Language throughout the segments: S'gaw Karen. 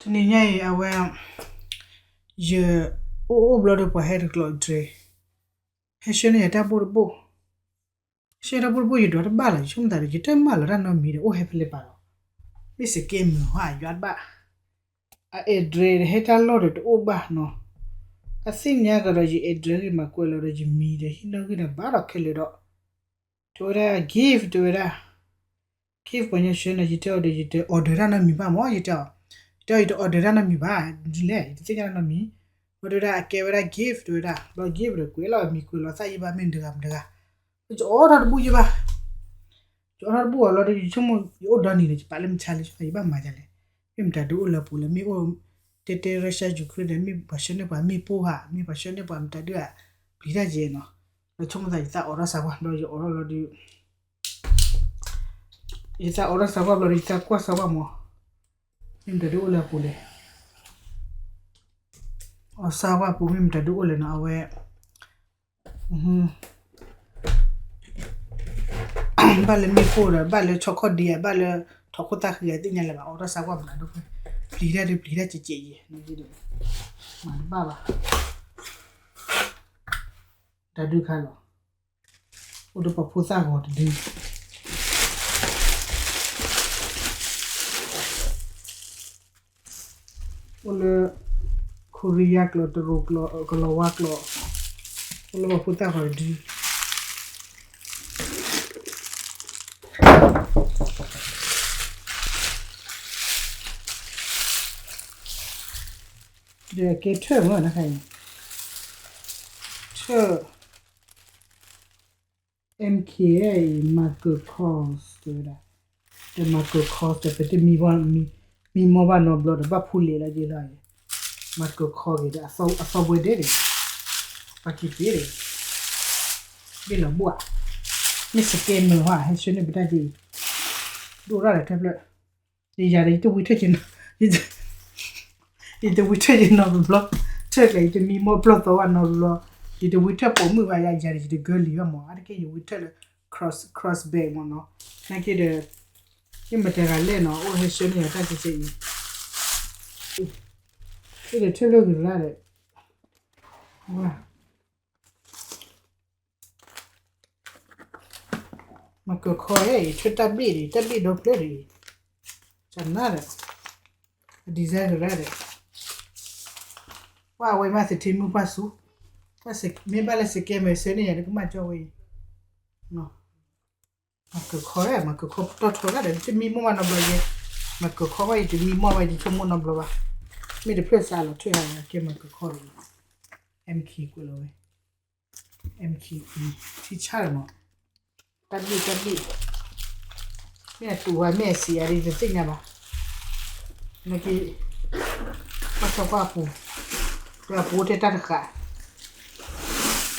တနံၤညါအံၤ အဝဲ ယအိၣ်အိၣ်ဘျီဒီးပှၤဟဲတကျိးဒြဲ ဟဲဆှၢန့ၢ်ယၤတၢ်ဘိၣ်တဘိၣ်, ဆှၢတၢ်ဘိၣ်တဘိၣ်ယဒွးတဘၣ်လီၤ, ယဆိကမိၣ်သးဒီး ယတမၢလီၤတၢ်နီတမံၤဒီး အိၣ်ဟဲဖဲလဲၣ်ပာ်လီၤ, မ့ၢ်စကဲမုာ်ဟါယွၤတဘၣ်, အ address ဟဲတၢ်လီၢ်ဒီးတအိၣ်ဘၣ်နီၤ, အသ့ၣ်ညါကဒီးယ address ဂ့ၤမၤကွဲးလီၤဒီးယမံၤဒီးဟံၣ်နီၣ်ဂံၢ်န့ၣ် ဘၣ်ဒီးခဲလၢာ်ဒီး တဲဝဲဒၣ် gift တဲဝဲဒၣ် gift ပှၤညီဆှၢန့ၣ် ယတဲအီၤဒီး ယတ order တၢ်နီတမံၤဘၣ်မၢ် ယတဲအီၤ, ယတဲအီၤ ယတ order တၢ်နီတမံၤဘၣ်, ဒ်လဲၣ် ယတသ့ၣ်ညါတၢ်နီတမံၤ, ဘျီတဲဝဲဒၣ် အကဲဝဲဒၣ် gift တဲဝဲဒၣ်, ဘျီ gift ဒီးကွဲးလီၤမံၤကွဲးလီၤသးယဘၣ်မ့ၢ်တဂၤမတၤတဂၤ, ယအိးထီၣ်တဘူၣ်ယဘၣ်, ယအိးထီၣ်တဘူၣ်အီၤလီၤဒီး ယဆိကမိၣ် ယအိၣ်ဒီနံၤန့ၣ် ယပာ်လၢမဆါလၢ ယဘၣ်မၤဒ်လဲၣ်, မ့ၢ်မတၤဒုးအိၣ်လၢအပူၤလဲၣ်, မ့ၢ်အိၣ် တဲတဲ Russia Ukraine ဒီး မ့ၢ်ပှၤဆှၢန့ၢ်ပှၤမ့ၣ်ပိၢ်ဧါ, မ့ၢ်ပှၤဆှၢန့ၢ်ပှၤမတၤဒုးဧါ, ပျံၤတၢ်ကဲနီၤ, ဒီးဆိကမိၣ်သးယသးအိးထီၣ်စးကွၢ် ဘျီယအိးထီၣ်လီၤဒီး ယသးအိးထီၣ်စးကွၢ်ဘျီဒီး ယသးကွၢ်စးကွၢ်မၢ်, မ့ၢ်မတၤဒုးအိၣ်လၢအပူၤလဲၣ်, အီၣ်စးကွၢ်ပူၤ မ့ၢ်မတၤဒုးအိၣ်လဲၣ်နီၤ, အဝဲ ဘၣ်လၢမ့ၣ်ပိၢ်ဒီး ဘၣ်လၢဆီခီၣ်ဒံဧါ, ဘၣ်လၢထိးခိၣ်သၣ်ဃံဧါ သ့ၣ်ညါလၢၤဘၣ်, အီၣ်တၢ်စးကွၢ်မတၤဒုး, ပျံၤတၢ်ဒုးပျံၤတၢ်ကဲကဲယဲ, မၤတဘၣ်ဘၣ်, တၢ်ဒုးခါလီၤ, အိၣ်ဒီးပှၤဖိသၣ်ဂီၤတဒု အိၣ်လၢ ခိရံယါကျိာ် တရူးကျိာ် ကလီၤဝါကျိာ်, အိၣ်လၢပှၤဖိသၣ်ဂီၤတဒု ဒီးကဲထၢၣ်မၢ်နခါအံၤ, ထၢၣ် MK အံၤ Michael Kors တဲဝဲဒၣ်, ဒီး Michael Kors ဒီး ပတမံမီၢ်, မံမီၢ်ဘၣ်နီတဘျီဒီး ဘၣ်ဖူလဲၤလၢက့လီၤ, Michael Kors က့ၤဒီး အသီဘှဲဒဲးန့ၣ်, ပှၤက့ၤက့ၤန့ၣ်, ဘ့ၣ်လီၤဘၣ်, မ့ၢ်စကဲမုာ်ဟါ ဟဲဆှၢန့ၢ်ပတၢ်က့ၤအံၤ, ဒိၣ်ရၣ်ဒီးထၢဖျၢၣ်, ယၤဒီး ယတဝံထၢၣ်က့ၤ ယတဝံထၢၣ်က့ၤနီတဘျီ, ထၢၣ်ကျဲ ယတမံမီၢ်ပျီၢ်သီဘၣ်နီတဘျီ, ယတဝံထၢၣ်ပိာ်မုၣ်ဘၣ်, ယၤဒီး ယတကၢလံၤဘၣ်မၢ်, အါတက့ၢ်ယဝံထၢၣ်လၢ cross, cross bag မၢ်နီၤ, နာ်က့ဒီး ယမ့ၢ်တဂၤလဲၣ်နီၤ အိၣ်ဟဲဆှၢန့ၢ်ယၤတၢ်ကဲကဲအံၤ, အံၤဒီးထၢၣ်ဖျၢၣ်ဂ့ၤရၣ်ဒီး Michael Kors အံၤ ထၢၣ်တၢ်ဘ့ၣ်ဒီး တၢ်ဘ့ၣ်ဒီဖျၢၣ်ဒီး, ကနၣ်ဒီး, အ design ဂ့ၤရၣ်ဒီး, ပှၤအဝဲမ့ၢ်သထ့မုၢ်ပှၢ်ဆူ, မ့ၢ်ဘၣ်လၢစကဲမုာ်ဆှၢန့ၢ်ယၤဒီးကမၣ်ကၠီဝဲအံၤ, Michael Kors, Michael Kors ပတီၢ်ထီရၣ်ဒီး တမံမီၢ်ဘၣ်နီတဘျီယဲ, Michael Kors ဘၣ်အံၤ တမံမီၢ်ဘၣ် ယဆိကမိၣ်နီတဘျီဘၣ်, မ့ၢ်တဖျၢၣ်စးလီၤထၢၣ်ဟါကဲ Michael Kors ဒီး MK ကွဲးလီၤဝဲ MK ထံဆၣ်လီၤမး, တၢ်ဘ့ၣ်တၢ်ဘ့ၣ်, မ့ၢ်အတူးဝဲ မ့ၢ်အစံးအါဒ်တသ့ၣ်ညါဘၣ်, နက့, ကွၢ်စၢကွၢ်အပူၤ, ဒီးအပူၤထဲတၢ်တဃာ်,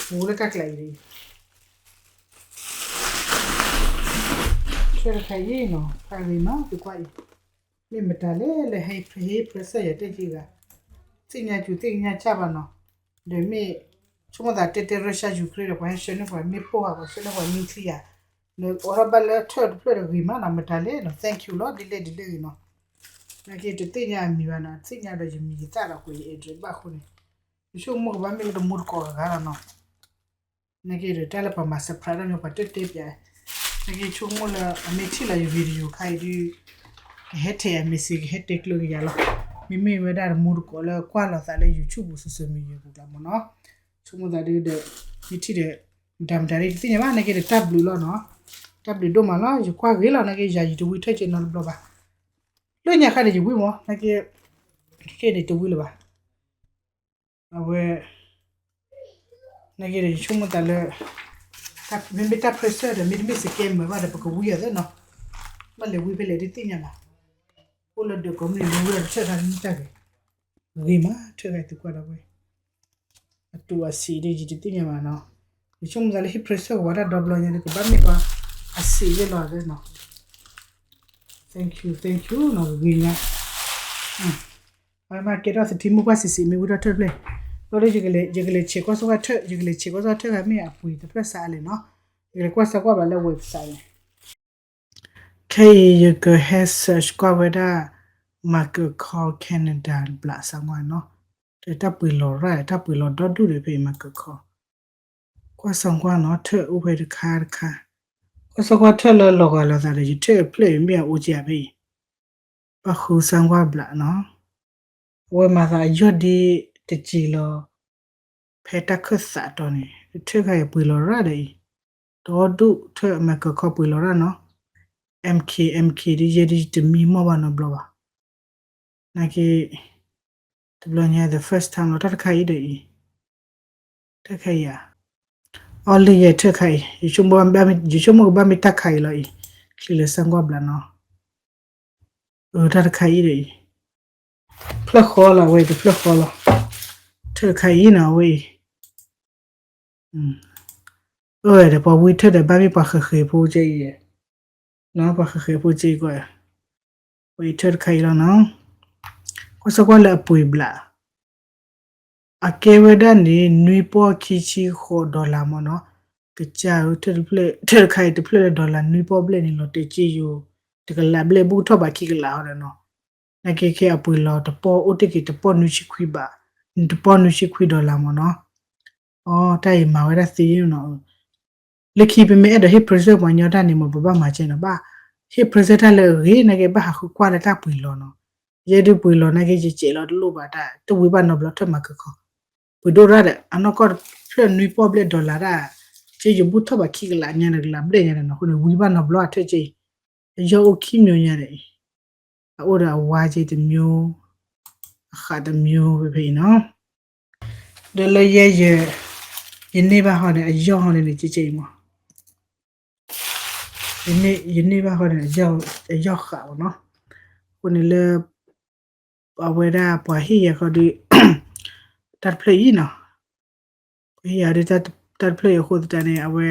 ပူၤလၢတၢ်ကျးအံၤ, ဆၢတခါအံၤနီၤ ဖးဂ့ၤမး သုကွၢ်အံၤ, မ့ၢ်မတၤလဲၣ်လၢ ဟဲ ဟဲ pressure ယၤတက့ၢ်ဂၤ, သ့ၣ်ညါစူၤသ့ၣ်ညါစၢ်ဘၣ်နီၤ, ဒီးမ့ၢ် ဆိကမိၣ်သးတဲတဲ Russia Ukraine ဒီး ပှၤဟဲဆှၢန့ၢ်ပှၤမ့ၣ်ပိၢ်ဧါ ပှၤဆှၢန့ၢ်ပှၤ nuclear ဧါ, နအိးထီၣ်ဘၣ်လၢထၢၣ်တဖျၢၣ်ဒီးဂ့ၤမးနီၤ မတၤလဲၣ်နီၤ thank you လီၤ ဒ်လဲၣ်ဒ်လဲၣ်ဂ့ၤနီၤ, နာ်က့တသ့ၣ်ညါအမံၤဘၣ်နီၤ သ့ၣ်ညါဒီးယမံၤယသၣ်ဒီးကွဲးယ address ဘၣ်အဃိန့ၣ်, ယဆိကမိၣ်ကဘၣ်မ့ၢ်လၢတမူတကိးဂၤဂၤလီၤနီၤ. နာ်က့ဒီးတၢ်လၢပှၤမၤ surprise တၢ်မ့ၢ်ပှၤတဲတဲပျး, နာ်က့ဆိကမိၣ်လၢအမ့ၢ်ထံၣ်လီၤယ video ခါအံၤဒုး, ကဟဲထဲးယၤ message ကဟဲတဲကျၢၤကယၤလီၤ. မ့မ့ၢ်ဝဲဒၣ်တမူတကိးလၢကွၢ်လီၤသးလၢ YouTube ပူၤ social media ပူၤကျါမ့ၢ်နီၤ, ဆိကမိၣ်သးဒုးဒီး, မ့ၢ်ထံၣ်ဒီး, မတၤမတၤဒ်တသ့ၣ်ညါဘၣ် နာ်က့ဒီးတၢ်ဘျုးလီၤနီၤ, တၢ်ဘျုးဒိၣ်မးလီၤ ယကွၢ်ဂ့ၤလီၤ နာ်က့ယၤယတဝံထၢၣ်က့နီတဘျီဘၣ်, လၢညါခါန့ၣ်ယဝံမ့ၢ် နာ်က့, ခဲအံၤန့ၣ်တဝံလၢၤဘၣ်. အဝဲ, နာ်က့ဒီးယဆိကမိၣ်သးလၢ, မ့မ့ၢ်တၢ် pressure ဒီး မ့တမ့ၢ် scammer ဘၣ်ဒီး ပကဝံအီၤသ့နီၤ, ဘၣ်လဲၤဝံဖဲလဲၣ်တသ့ၣ်ညါဘၣ်, အိၣ်လၢဒၢးကိးမုၢ်နံၤ မ့ၢ်ဝံဒီးတထၢၣ်ခါတမ့ၢ်တၢ်ဂ့ၤ, ဂ့ၤမး ထၢၣ်ခါသုကွၢ်ဒီးဝဲ, အတူးအစံးဒီးယတသ့ၣ်ညါဘၣ်နီၤ, ယဆိကမိၣ်သးလၢဟ့ၣ် pressure ကဝၤတၢ်ဒီဘျီညါဒီး ကဘၣ်မ့ၢ်ပှၤအစံးယဲၢ်လီၤသ့နီၤ. Thank you, thank you နီၤ ဂ့ၤညါ, အဝဲမ့ၢ်ကဲထီၣ်သထံမုၢ်ပှၢ်စံးစံး မ့ၢ်ဝံထီၣ်ထၢၣ်တဖျၢၣ်, ဘျီဒီး ယကလဲၤဆဲးကွၢ်စၢကွၢ်ထၢၣ်, ယကလဲၤဆဲးကွၢ်စၢထၢၣ်ဂၤမ့ၢ်အပှ့ၤတဖျၢၣ်စးအါလဲၣ်နီၤ, ယကလဲၤကွၢ်စၢကွၢ်ဘၣ်လၢ website န့ၣ်, ခဲအံၤယကဟဲ search ကွၢ်ဝဲဒၣ် မၤကခီ Canada ဘျး စးကွၢ်နီၤ, တၢ်ပှ့ၤလီၤရၣ် တၢ်ပှ့ၤလီၤဒီဒူၣ်ဒီးဖဲအံၤ မၤကခီ, ကွၢ်စးကွၢ်နီၤ ထၢၣ်အိၣ်ဖဲတခါတခါ, ကွၢ်စးကွၢ်ထၢၣ်လၢလီၤဂာ်လိာ်သးဒီး ယထၢၣ်ဖျၢၣ်အံၤမ့ၢ်အအိၣ်ကဲဖဲအံၤ, ဘၣ်ဃုစးကွၢ်ဘျးနီၤ, အဝဲမၤသးအယီၢ်ဒ့တစဲးလီၤ ဖဲတၢ်ခၢၣ်သးတီၤန့ၣ် ထၢၣ်ခါအံၤပှ့ၤလီၤရၣ်ဒီးအံၤ, ဒီဒူၣ်ထၢၣ် မၤကခီပှ့ၤလီၤရၣ်နီၤ, MK MK ဒ်ယဲဒ်တမံမီၢ်ဘၣ်နီတဘျီဘၣ်, နာ်က့ တဘျီညါ the first time လီၤ တၢ်တခါအံၤဒီးအံၤ, တၢ်ခါအံၤဧါ, အီလံယဲထၢၣ်ခါအံၤ, ယဆိကမိၣ်ကဘၣ်မ့ၢ်တၢ်ခါအံၤလီၤအံၤ, ချံလၢစးကွၢ်ဘျးနီၤ အတၢ်တခါအံၤဒီးအံၤ, ဖျၢၣ်ဃီလီၤ အဝဲအံၤတဖျၢၣ်ဃီလီၤ, ထၢၣ်တခါအံၤနီၤ အဝဲအံၤ, အၢ ဒီးပှၤဝံထၢၣ်ဒီးဘၣ်မ့ၢ်ပှၤဃဲၤဃဲၤဖိကဲအံၤ, ပှၤဃဲၤဃဲၤဖိကဲအံၤကွၢ်, အဝဲအံၤထၢၣ်တခါအံၤလီၤနီၤ, ကွၢ်စးကွၢ်လၢအပှ့ၤဘျး အကဲဝဲဒၣ်န့ၣ် နွံပီၢ်ခံဆံဃိး dollar မ့ၢ်နီၤ, ကစၢ်ဧၢ ထၢၣ်တဖျၢၣ် ထၢၣ်တခါအံၤတဖျၢၣ်လၢ dollar နွံပီၢ်ဘျဲၣ်န့ၣ် လီၤတဲာ်က့ယိာ် တကလးဘျဲၣ် ဘူးထီၣ်ဘးခံကလးဟီဒီးနီၤ, နာ်က့ခဲအပှ့ၤလီၤတပီၢ်အိၣ်တ့ၢ်က့ၤတပီၢ်နွံဆံခွံဘး, တပီၢ်နွံဆံခွံ dollar မ့ၢ်နီၤ, အီ တၢ်အံၤမၤဝဲဒၣ်သ့နီၤ လၢခံပမ့ၢ်အဲၣ်ဒိးဟ့ၣ် present ပှၤညီတၢ်န့ၣ်မ့ၢ် ပဘၣ်မၤကဲနီၤ, ဘၣ်ဟ့ၣ် present တၢ်လၢအဂ့ၤ နာ်က့ဘၣ်ဟးဃုကွၢ်လၢတၢ်ပှ့ၤလီၤနီၤ, ယဲဒုးပှ့ၤလီၤနာ်က့ ယစဲးလီၤတလိၣ်ဘၣ်တၢ် တဝံၤဘၣ်နီတဘျီ ထၢၣ်မၤကခီ, ပှ့ၤဒိၣ်ရၣ်ဒီး အနီၢ်ကီၢ်တဖျၢၣ်နွံပီၢ်ဘျဲၣ် dollar တၢ်, က့ယိာ်ဘူးထီၣ်ဘးခံကလးညါ တကလးဘျဲၣ်ညါဒီးနီၤ အဃိန့ၣ် ဝံၤဘၣ်နီတဘျီအထၢၣ်က့အံၤ, အယီၢ်အိၣ်ခံမျိုးညါဒီးအံၤ, အအိၣ်ဒီးအဝါက့တမျိုး, အဃးတမျိုးဖဲဖဲအံၤနီၤ ဒီးလၢယဲယဲ, ယန့ၢ်ဘၣ်ဟီန့ၣ် အယီၢ်ဟီန့ၣ်န့ၣ် ကဲကဲအံၤမး, ယန့ၢ်ဘၣ်ဟီန့ၣ် အယီၢ်ဃးမ့ၢ်နီၤ, အဃိန့ၣ်လၢ အဝဲဒၣ်ပှၤဟ့ၣ်ယၤဃီဒီး တၢ်တဖျၢၣ်အံၤနီၤ, ပှၤဟ့ၣ်ယၤဒီး တၢ်တဖျၢၣ်အံၤအဃိသတးန့ၣ် အဝဲ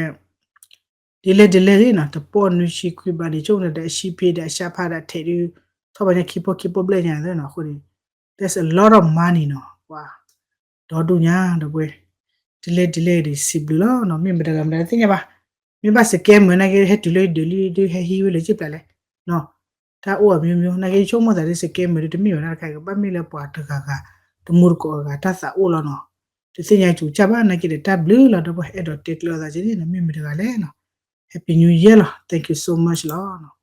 ဒ်လဲၣ်ဒ်လဲၣ်နီၤ တပီၢ်နွံဆံခွံဘးန့ၣ် ဆိကမိၣ်ဒီးအဆံဖဲဒီးအဆၢဖးဒီးထဲးဒုး ထီၣ်ဘးညါခံပီၢ်ခံပီၢ်ဘျဲၣ်ညါသ့နီၤ အဃိန့ၣ် that's a lot of money နီၤ ပှၤ ဒီဒူၣ်ညါဒီးပှဲၤ ဒ်လဲၣ်ဒ်လဲၣ်ဒီးစံးဘျုးလီၤနီၤ မ့ၢ်မတၤတဂၤမတၤသ့ၣ်ညါဘၣ် မ့ၢ်ဘၣ် scammer နာ်က့ ဟဲတုၤလၢယဒုးလံဒုးဟဲဟံးဝဲလၢစ့ၢ်ပျၢ်လဲၣ်နီၤ တၢ်အိၣ်အမျိုးမျိုး နာ်က့ဆိကမိၣ်သးဒ် scammer ဒုးတမ့ၢ်ဝဲဒၣ်တခါကဘၣ်မ့ၢ်လၢပှၤတဂၤဂၤ တမူတကိးအဂၤတၢ်သးအိၣ်လီၤနီၤ တသ့ၣ်ညါစူၤစၢ်ဘၣ် နာ်က့ဒီးတၢ်ဘျုးလီၤ ဒီးပှၤအဲၣ်ဒိးတဲကျၢၤသးက့န့ၣ် မ့ၢ်မတၤတဂၤလဲၣ်နီၤ Happy New Year လီၤ thank you so much လီၤ